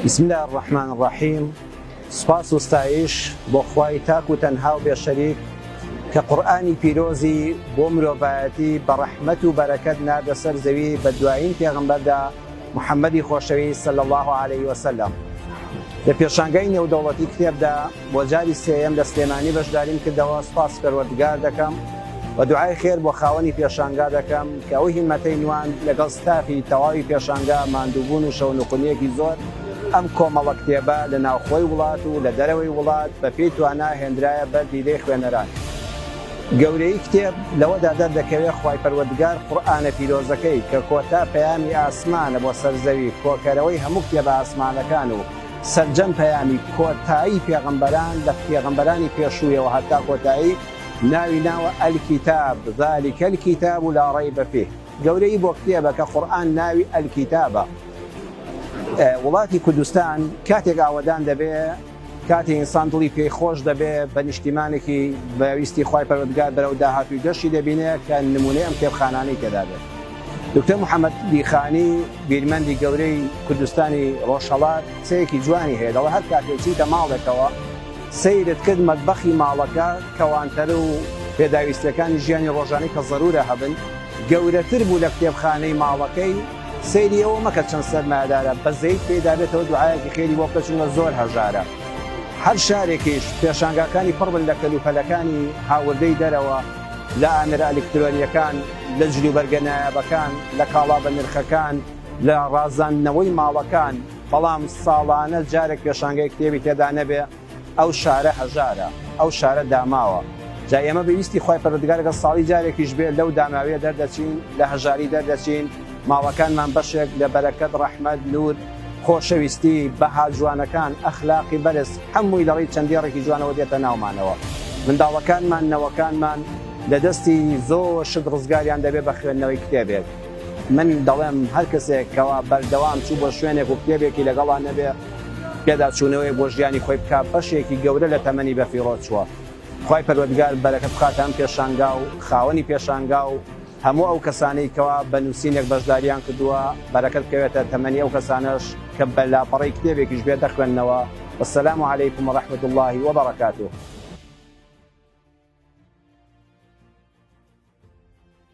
بسم اللە الرحمن الرحیم سوپاس و ستایش بۆ خوای تاک و تەنها و بێ شەریک کە قورئانی پیرۆزی بۆ مرۆڤایەتی بە ڕەحمەت و بەرەکەت ناردە سەر زەوی بە دوایین پێغەمبەردا محمدی خۆشەویست صلی اللە علیه وسلم لە پێشانگای نێودەوڵەتی کتێبدا بۆ جاری سێیەم لە سلێمانی بەشداریم کردەوە، سوپاس پەروەردگار دەکەم و دوعای خێر بۆ خاوەنی پێشانگا دەکەم کە ئەو هیمەتەی نواند لەگەڵ ستافی تەواوی پێشانگا ماندووبوون و شەونخونییەکی زۆر ئەم کۆمەڵە کتێبە لە ناوخۆی وڵات و لە دەرەوەی وڵات بە پێی توانا هێنرایە بەر دیدەی خوێنەران. گەورەیی کتێب لەوەدا دەردەکەوێ خوای پەروەردگار قورئانە پیرۆزەکەی کە کۆتا پەیامی ئاسمانە بۆ سەر زەوی کۆکەرەوەی هەموو کتێبە ئاسمانەکان و سەرجەم پەیامی کۆتایی پێغەمبەران لە پێغەمبەرانی پێشوویەوە هەتا کۆتایی ناوی ناوە الکتاب ذلک الکتاب لا ریب فیه گەورەیی بۆ کتێبە کە قورئان ناوی الکتابە وڵاتی کوردستان کاتێک ئاوەدان دەبێ کاتێ ئینسان دڵی پێی خۆش دەبێ بە نیشتیمانێکی بە ویستی خوای پەروەردگار بەرەو داهاتووی گەشی دەبینێ کە نموونەی ئەم کتێبخانانەی تێدا بێت. دکتۆر محەمەد بیخانی بیرمەندی گەورەی کوردستانی ڕۆژهەڵات قسەیەکی جوانی هەیە دەڵێ هەر کاتێ چوویتە ماڵێکەوە سەیرت کرد مەتبەخی ماڵەکە کەوانتەر و پێداویستیەکانی ژیانی ڕۆژانەی کە زەرورە هەبن گەورەتر بوو لە کتێبخانەی ماڵەکەی سەیری ئەوە مەکە چەند سەرمایەدارە بەزەیت پێیدا بێتەوە دوعایەکی خێری بۆ بکە چونکە زۆر هەژارە هەر شارێکیش پێشانگاکانی پڕ بن لە کەلوپەلەکانی هاوردەی دەرەوە لە ئامێرە ئەلیکترۆنیەکان لە جلوبەرگە نایابەکان لە کاڵا بەنرخەکان لە ڕازاندنەوەی ماڵەکان بەڵام ساڵانە جارێک پێشانگای کتێبی تێدا نەبێ ئەو شارە هەژارە، ئەو شارە داماوە. جا ئێمە بە ویستی خوای پەروەردگار گەر ساڵی جارێکیش بێ لەو داماویە دەردەچین، لە هەژاری دەردەچین، ماڵەکانمان بەشێک لە بەرەکەت، ڕەحمەت، نور، خۆشەویستی، بەها جوانەکان، ئەخلاقی بەرز، هەمووی لە ڕێی چەند دێڕێکی جوانەوە دێتە ناومانەوە. منداڵەکانمان، نەوەکانمان لە دەستی زۆر شت ڕزگاریان دەبێ بە خوێندنەوەی کتێبێک. من دەڵێم هەر کەسێک کەوا بەردەوام چوو بۆ شوێنێک و کتێبێکی لەگەڵا نەبێ، پێداچوونەوەیەک بۆ ژیانی خۆی بکات بەشێکی گەورە لە تەمەنی بەفیڕۆ چووە خوای پەروەردگار بەرەکەت بخاتە ئەم پێشانگا و خاوەنی پێشانگا و هەموو ئەو کەسانەی کەوا بە نووسینێک بەشداریان کردووە بەرەکەت بکەوێتە تەمەنی ئەو کەسانەش کە بە لاپەڕەی کتێبێکیش بێت دەخوێننەوە والسلام علیکم ورحمة اللە وبرکاته.